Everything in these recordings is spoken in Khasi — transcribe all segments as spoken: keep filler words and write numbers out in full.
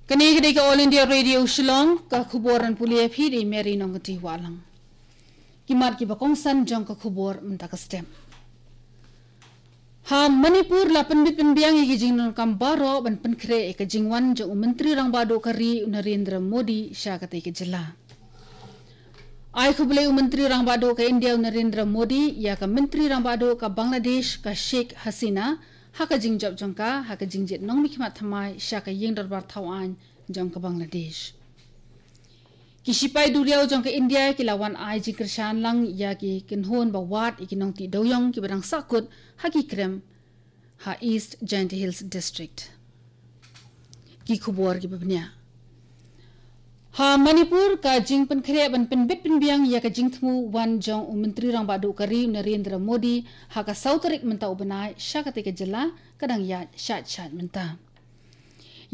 Kane ka dei ka All India Radio Shillong, ka khubor ban pule ïa phi da i Mary Nongkynrih Wahlang. Ki mat kiba kongsan jong ka khubor mynta ka step. Ha Manipur la pynbit pynbiang ïa ki jingdonkam baroh ban pynkhreh ïa ka jingwan jong u Myntri Rangbah Duh ka ri u Narendra Modi sha katei ka jylla. Ai khublei u Myntri Rangbah Duh ka India u Narendra Modi ïa ka Myntri Rangbah Duh ka Bangladesh ka Sheikh Hasina ha ka jingjop jong ka ha ka jingjied nongmihkhmat thymmai sha ka ïing dorbar thaw aiñ jong ka Bangladesh. Ki shipai duriaw jong ka India ki la wan ai jingkyrshan lang ïa ki kynhun ba wad ïa ki nongtih dewïong kiba dang sahkut ha ki krem ha East Jaintia Hills District. Ki khubor kiba bniah. Ha Manipur, ka jingpynkhreh ban pynbit pynbiang ïa ka jingthmu wan jong u Myntri Rangbah Duh ka ri u Narendra Modi ha ka saw tarik mynta u bnai sha katei ka jylla ka dang ïaid shait shait mynta.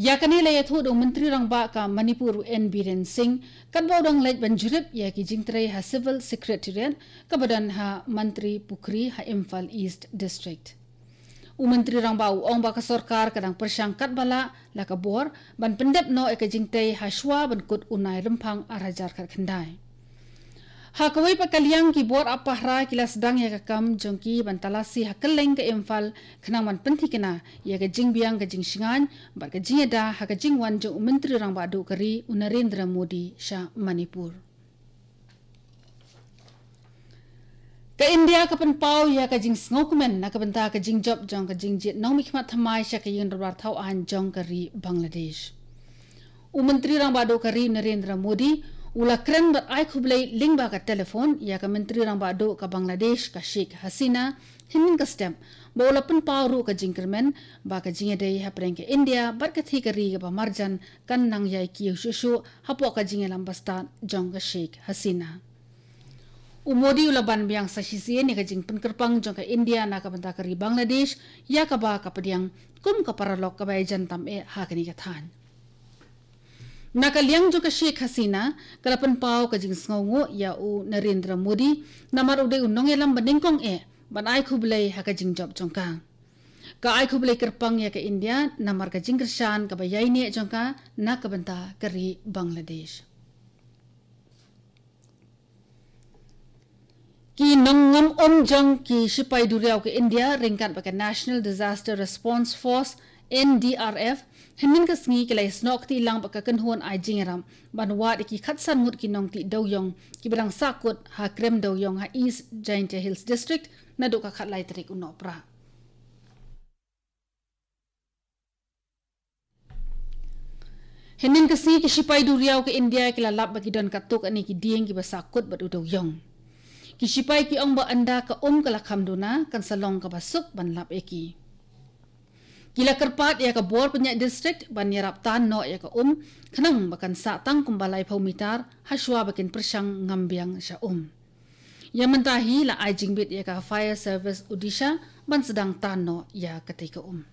Ïa kane la ïathuh da u Myntri Rangbah ka Manipur u N Biren Singh katba u dang leit ban jurip ïa ki jingtrei ha Civil Secretariat kaba don ha Mantripukhri ha Imphal East District. U Myntri Rangbah u ong ba ka sorkar ka dang pyrshang katba lah la ka bor ban pyndep noh ïa ka jingtei ha shuwa ban kut u Nairympang ar hajar khatkhyndai. Ha kawei pat ka liang, ki bor ap pahara ki la sdang ïa ka kam jong ki ban talasi ha kylleng ka Imphal khnang ban pynthikna ïa ka jingbiang ka jingshngaiñ bad ka jingïada ha ka jingwan jong u Myntri Rangbah Duh ka ri u Narendra Modi sha Manipur. Ka India ka pynpaw ïa ka jingsngewkmen na ka bynta ka jingjop jong ka jingjied nongmihkhmat thymmai sha ka ïing dorbar thaw aiñ jong ka ri Bangladesh. U Myntri Rangbah Duh ka ri Narendra Modi u la kren bad ai khublei lyngba ka telephone ïa ka Myntri Rangbah Duh ka Bangladesh ka Sheikh Hasina hynnin ka step, ba u la pynpaw ruh ka jingkyrmen ba ka jingïadei hapdeng ka India bad katei ka ri kaba marjan kan nang ïai kiew shuh shuh hapoh ka jingïalam bastad jong ka Sheikh Hasina. U Modi u la ban biang sa shisien ïa ka jingpynkyrpang jong ka India na ka bynta ka ri Bangladesh, ïa kaba ka pdiang kum ka paralok kaba ïajan tam eh ha kane ka thaiñ. Na ka liang jong ka Sheikh Hasina, ka la pynpaw ka jingsngewnguh ïa u Narendra Modi namar u dei u nongïalam banyngkong eh, ban ai khublei ha ka jingjop jong ka. Ka ai khublei kyrpang ïa ka India namar ka jingkyrshan kaba ïaineh jong ka na ka bynta ka ri Bangladesh. Ki nongngam um jong ki shipai duriaw ka India ryngkat bad ka National Disaster Response Force, N D R F, hynnin ka sngi ki la ïasnoh kti lang bad ka kynhun ai jingïarap ban wad ïa ki khatsan ngut ki nongtih dewïong kiba dang sahkut ha krem dewïong ha East Jaintia Hills District naduh ka khatlai tarik u Nohprah. Hynnin ka sngi ki shipai duriaw ka India ki la lap ba ki don katto katne ki dieng kiba sahkut bad u dewïong. Ki shipai ki ong ba ynda ka um ka la kham duna, kan sa long kaba suk ban lap ïa ki. Ki la kyrpad ïa ka bor pynïaid district ban ïarap tan noh ïa ka um, khnang ba kan sah tang kumba laiphew mitar ha shuwa ba kin pyrshang ngam biang sha um. Ïa mynta hi la ai jingbit ïa ka Fire Service Odisha ban sdang tan noh ïa katei ka um.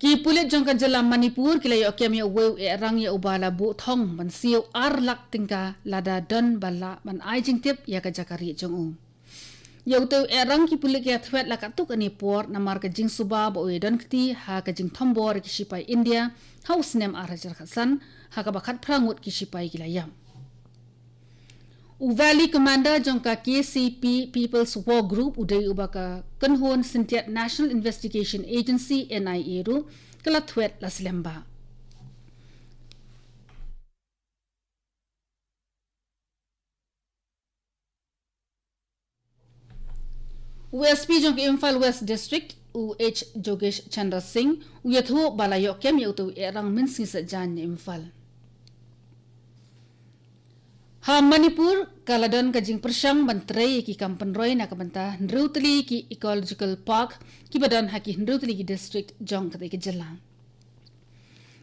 Ki pulit jong ka jylla Manipur ki la ïoh kem ïa uwei u ehrang ïa uba la buh thong ban siew ar lak tyngka lada don ba lah ban ai jingtip ïa ka jaka rieh jong u. Ïa utei u ehrang ki pulit ki la thwet la katto katne por namar ka jingsuba ba u ïadon kti ha ka jingthombor ïa ki shipai India ha u snem ar hajar khatsan, ha kaba khatphra ngut ki shipai ki la ïap. U Valley Commander jong ka K C P People's War Group u dei uba ka kynhun Synthiat National Investigation Agency, N I A ruh ka la thwet la slem bha. U S P jong ka Imphal West District, u H Jogesh Chandra Singh, u ïathuh ba la ïoh kem ïa utei u ehrang mynsngi saitjaiñ na Imphal. Ha Manipur, ka la don ka jingpyrshang ban trei ïa ki kam pynroi na ka bynta hynriew tylli ki ecological park kiba don ha ki hynriew tylli ki district jong katei ka jylla.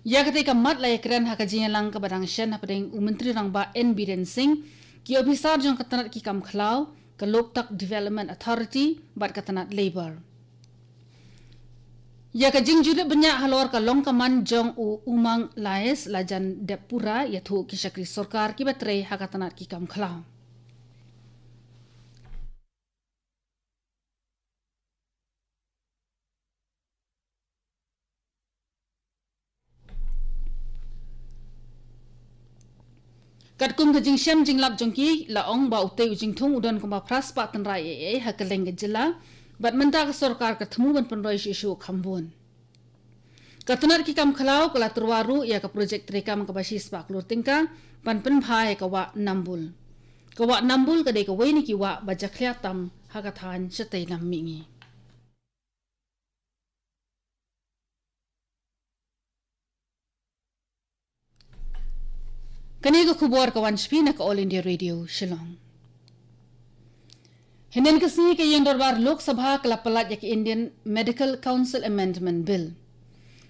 Ïa katei ka mat la ïakren ha ka jingïalang kaba dang shen hapdeng u Myntri Rangbah N Biren Singh, ki ophisar jong ka tnat ki kam khlaw, ka Loktak Development Authority bad ka tnat Labour. Ïa ka jingjulip bniah halor ka long kamman jong u Umang Lais la jan dep pura, ïathuh ki shakri sorkar kiba trei ha ka tnat ki kam khlaw. Katkum ka jingshem jinglap jong ki, la ong ba utei u jingthung u don kumba phra spah tynrai eiei ha kylleng ka jylla, bad mynta ka sorkar ka thmu ban pynroi shuh shuh kham bun. Ka tnat ki kam khlaw ka la tyrwa ruh ïa ka projek treikam kaba shi spah klur tyngka, ban pynbha ïa ka wah Nambul. Ka wah Nambul ka dei kawei na ki wah ba jakhlia tam ha ka thaiñ shatei lam mihngi. Kane ka khubor ka wan sha phi na ka All India Radio Shillong. Hynnin ka sngi ka ïing dorbar Lok Sabha ka la pynlait ïa ka Indian Medical Council Amendment Bill.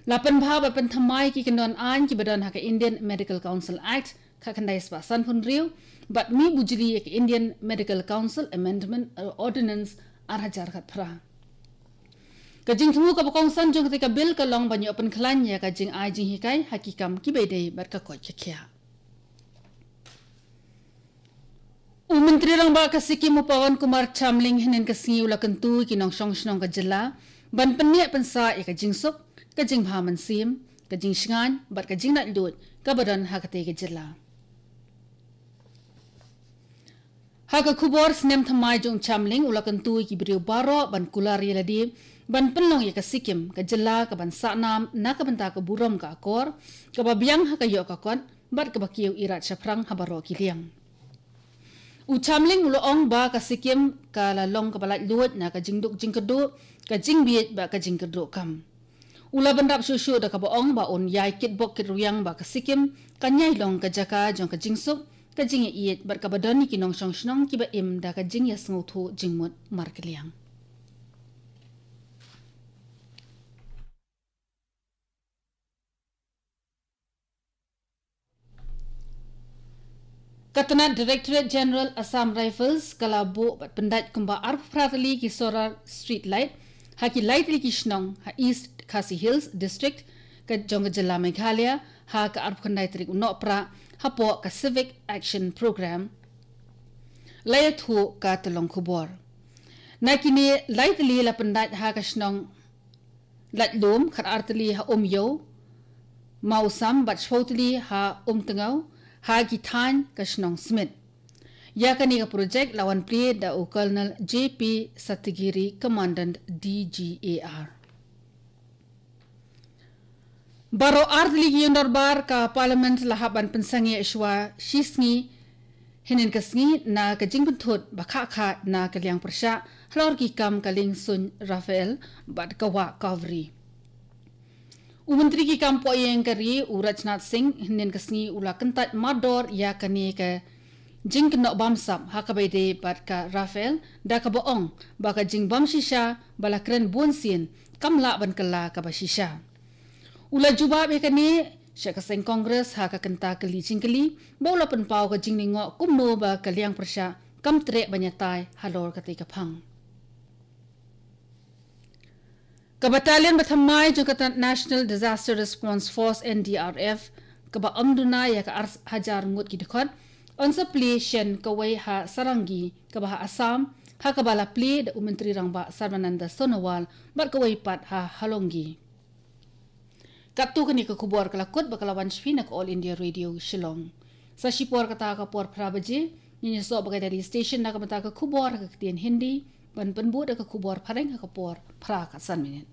La pynbha bad pynthymmai ki kyndon aiñ kiba don ha ka Indian Medical Council Act, khatkhyndai spah sanphew hynriew, bad mih bujli ïa ka Indian Medical Council Amendment, uh, Ordinance ar hajar khatphra. Ka jingthmu kaba kongsan jong katei ka bill ka long ban ïoh pynkhlaiñ ïa ka jingai jinghikai ha ki kam kiba ïadei bad ka koit ka khiah. U Myntri Rangbah ka Sikkim u Pawan Kumar Chamling hynnin ka sngi u la kyntu ïa ki nongshong shnong ka jylla ban pynïaid pynsah ïa ka jingsuk, ka jingbha mynsiem, ka jingshngaiñ bad ka jinglaitluid kaba don ha katei ka jylla. Ha ka khubor snem thymmai jong u Chamling u la kyntu ïa ki briew baroh ban kular ïa lade ban pynlong ïa ka Sikkim ka jylla kaban sahnam na ka bynta ka burom ka akor, kaba biang ha ka ïoh ka kot bad kaba kiew irat shaphrang ha baroh ki liang. U Chamling u la ong ba ka Sikkim ka la long kaba laitluid na ka jingduk jingkyrduh, ka jingbieit bad ka jingkyrduh kam. U la bynrap shuh shuh da kaba ong ba un ïai kitbok kitrwiang ba ka Sikkim kan ïai long ka jaka jong ka jingsuk, ka jingïaieit bad kaba don ïa ki nongshong shnong kiba im da ka jingïasngewthuh jingmut markylliang. Ka tnat Directorate General Assam Rifles ka la buh bad pyndait kumba arphew phra tylli ki solar street light ha ki lai tylli ki shnong ha East Khasi Hills District ka jong ka jylla Meghalaya ha ka arphew khyndai tarik u Nohprah hapoh ka Civic Action Program, la ïathuh ka tyllong khubor. Na kine lai tylli la pyndait ha ka shnong Laitlum, khatar tylli ha Umiew Mawsam bad shiphew tylli ha Umtngew ha ki thaiñ ka shnong Smit. Ïa kane ka projek la wan plie da u Colonel J P Satyagiri, Commandant D G A R. Baroh ar tylli ki ïing dorbar ka Parliament la hap ban pynsangeh shuwa shi sngi hynnin ka sngi na ka jingpynthut ba khah khah na ka liang pyrshah halor ki kam ka liengsuiñ Rafale bad ka wah Kaveri. U Myntri ki kam poh ïing ka ri u Rajnath Singh hynnin ka sngi u la kyntait mardor ïa kane ka jingkynnoh bamsap ha kaba ïadei bad ka Rafale da kaba ong ba ka jingbam shisha ba la kren bunsien kam lah ban kylla kaba shisha. U la jubab ïa kane sha ka seng Congress ha ka kynta kylli jingkylli, ba u la pynpaw ka jinglyngngoh kumno ba ka liang pyrshah kam treh ban ïatai halor katei ka phang. Ka battalion ba thymmai jong ka National Disaster Response Force, N D R F, kaba ym duna ïa ka ar hajar ngut ki dkhot, yn sa plie shen kawei ha Sarangi kaba ha Assam, ha kaba la plie da u Myntri Rangbah Sarbananda Sonowal bad kawei pat ha Hollongi. Katto kane ka khubor ka la kut bad ka la wan sha phi na ka All India Radio Shillong. Sa shipor kata ka por phra baje ngin ïasoh bad ka Delhi Station na ka bynta ka khubor ha ka ktien Hindi, ban pynbud da ka khubor phareng ha ka por phra khatsan minit.